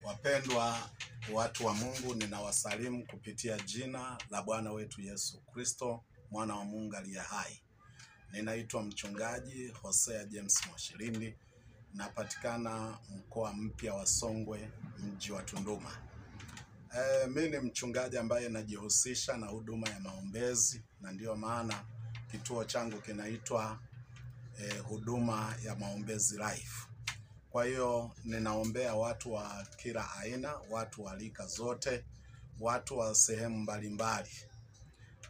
Wapendwa watu wa Mungu, ninawasalimu kupitia jina la Bwana wetu Yesu Kristo, mwana wa Mungu aliye hai. Ninaitwa mchungaji Hosea James Mwashilindi, napatikana mkoa mpya wa Songwe, mji wa Tunduma. Mimi ni mchungaji ambaye najihusisha na huduma ya maombezi, na ndiyo maana kituo changu kinaitwa huduma ya maombezi life. Kwa hiyo ninaombea watu wa kila aina, watu wa rika zote, watu wa sehemu mbalimbali.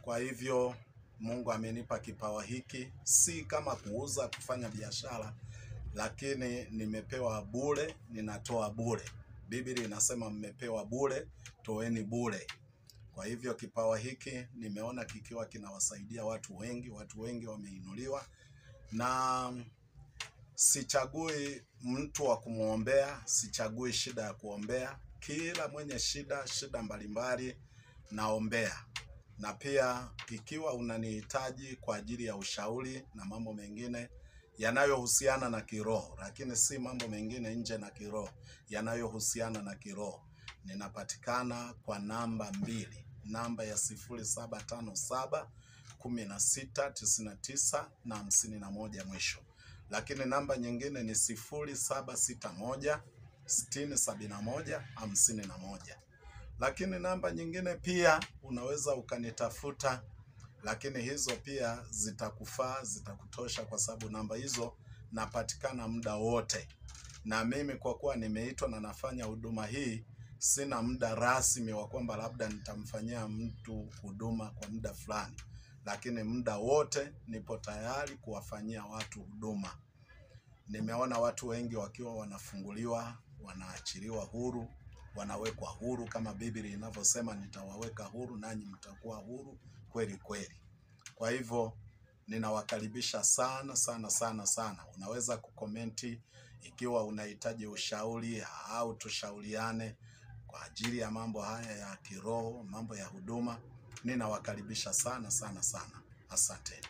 Kwa hivyo Mungu amenipa kipawa hiki, si kama kuuza, kufanya biashara, lakini nimepewa bure, ninatoa bure. Biblia inasema mmepewa bure, toeni bure. Kwa hivyo kipawa hiki nimeona kikiwa kinawasaidia watu wengi, watu wengi wameinuliwa. Na sichagui mtu wa kumuombea, sichagui shida ya kuombea. Kila mwenye shida, shida mbalimbali naombea. Na pia ikiwa unanihitaji kwa ajili ya ushauri na mambo mengine yanayohusiana na kiroho, lakini si mambo mengine nje na kiroho, yanayohusiana na kiroho, ninapatikana kwa namba 2, namba ya 0757 16 99 na 51 mwisho. Lakini namba nyingine ni 0761 60 71 51. Lakini namba nyingine pia unaweza ukanitafuta, lakini hizo pia zitakufaa, zitakutosha, kwa sababu namba hizo napatikana muda wote. Na mimi kwa kuwa nimeitwa na nafanya huduma hii, sina muda rasmi wa kwamba labda nitamfanyia mtu huduma kwa muda fulani, lakini muda wote nipo tayari kuwafanyia watu huduma. Nimeona watu wengi wakiwa wanafunguliwa, wanaachiliwa huru, wanawekwa huru kama Biblia inavyosema, nitawaweka huru nanyi mtakuwa huru kweli kweli. Kwa hivyo ninawakaribisha sana sana sana sana. Unaweza kukomenti ikiwa unahitaji ushauri au tushauriane kwa ajili ya mambo haya ya kiroho, mambo ya huduma. Ninawakaribisha sana sana sana. Asante.